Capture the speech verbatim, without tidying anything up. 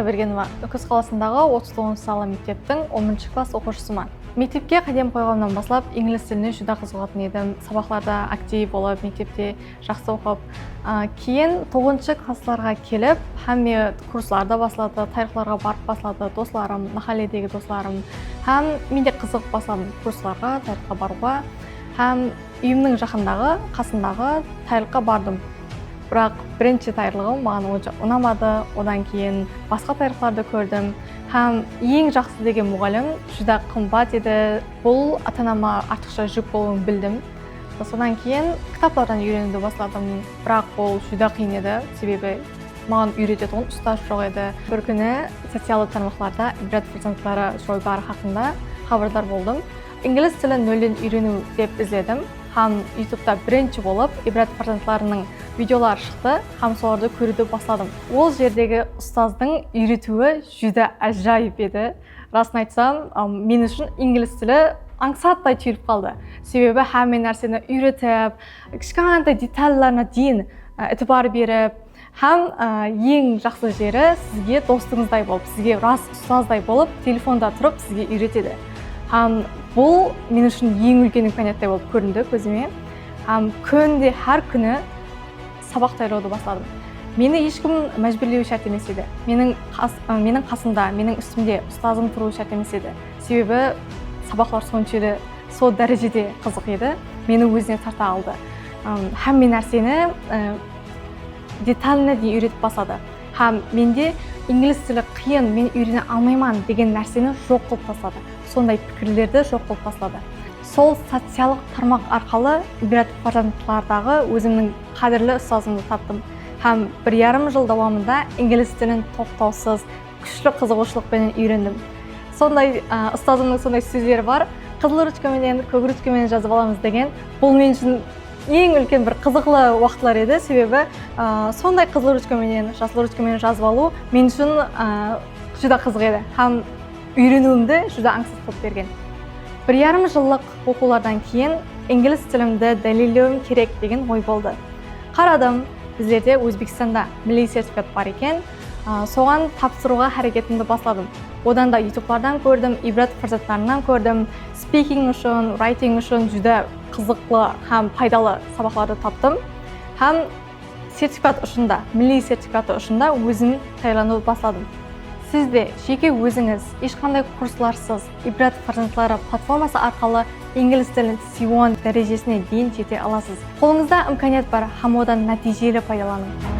Bergenova, Nókis qalasındaǵı otız toǵızınshı sanlı mekteptiń onınshı klass oqıwshısıman. Mektepke qádem qoyǵanımnan baslap, ingliz tiline júdá qızıǵatın edim. Sabaqlarda aktiv bolıp, mektepte jaqsı oqıp, a, keyin toǵızınshı klasslarǵa kelip, hámme kurslardı basladı, tayarlıqlarǵa barıp basladı, doslarım, máhálledegi doslarım. Hám men de qızıǵıp basladım kurslarǵa, tayarlıqqa barıwǵa. Hám úyimniń jaqındaǵı, qasındaǵı tayarlıqqa bardım. Biraq birinshi tayarlıǵım maǵan onsha unamadı. Odan keyin basqa tayarlıqlardı kórdim. Hám eń jaqsı degen muǵallim júdá qımbat edi. Bul ata-anama artıqsha júk bolıwın bildim. Sodan keyin kitaplardan úyreniwdi basladım. Biraq ol júdá qıyın edi, sebebi maǵan úyretetuǵın ustaz joq edi. Bir kúni sociallıq tarmaqlarda Ibrat farzandları joybarı haqqında xabardar boldım. Ingliz tilin nolden úyreniw dep izledim hám YouTubeta birinshi bolıp Ibrat farzandlarınıń videoları shıqtı hám solardı kóriwdi basladım. Ol jerdegi ustazdıń úyretiwi júdá ájayıp edi. Rasın aytsam, am, men ushın ingliz tili ańsattay túyilip qaldı. Sebebi hámme nárseni úyretip, kishkentay detallarına deyin, a, itibar berip, hám, a, eń jaqsı jeri sizge dostıńızday bolıp, sizge ras ustazday bolıp, telefonda turıp sizge úyretedi. Hám bul men ushın eń úlken imkaniyattay bolıp kórindi kózime. Hám kúnde, hár kúni sabaq tayarlawdı basladım. Meni hesh kim májbúrlewi shárt emes edi. Meniń qas-, ı, meniń qasımda, meniń ústimde ustazım turıwı shárt emes edi. Sebebi sabaqlar sonshelli, sol dárejede qızıq edi. Meni ózine tarta aldı. Im, hámme nárseni, ı, detalına deyin úyretip basladı. Hám mende ingliz tili qıyın, men úyrene almayman degen nárseni joq qılıp tasladı. Sonday pikirlerdi joq qılıp tasladı. Sol sociallıq tarmaq arqalı Ibrat farzandlardaǵı ózimniń qádirli ustazımdı taptım hám bir yarım jıl dawamında ingliz tilin toqtawsız, kúshli qızıǵıwshılıq penen úyrendim. Sonday, a, ustazımnıń sonday sózleri bar, "Qızıl ruchka menen, kók ruchka menen jazıp alamız" degen. Bul men ushın eń úlken bir qızıqlı waqıtlar edi, sebebi, a, sonday qızıl ruchka menen, jasıl ruchka menen jazıp alıw men ushın, a, júdá qızıq edi hám úyreniwimdi júdá ańsat qılıp bergen. Bir yarım jıllıq oqıwlardan keyin ingliz tilimdi dálillewim kerek degen oy boldı. Qaradım, bizlerde Ózbekstanda milliy sertifikat bar eken, a, soǵan tapsırıwǵa háreketimdi basladım. Odan da YouTubelardan kórdim, Ibrat farzandlarınan kórdim, speaking ushın, writing ushın júdá qızıqlı hám paydalı sabaqlardı taptım. Hám sertifikat ushın da, milliy sertifikatı ushın da ózim tayarlanıwdı basladım. Siz de jeke ózińiz, hesh qanday kurslarsız, Ibrat farzandları platforması arqalı ingliz tilin C on dárejesine deyin jete alasız. Qolıńızda imkaniyat bar hám odan nátiyjeli paydalanıń.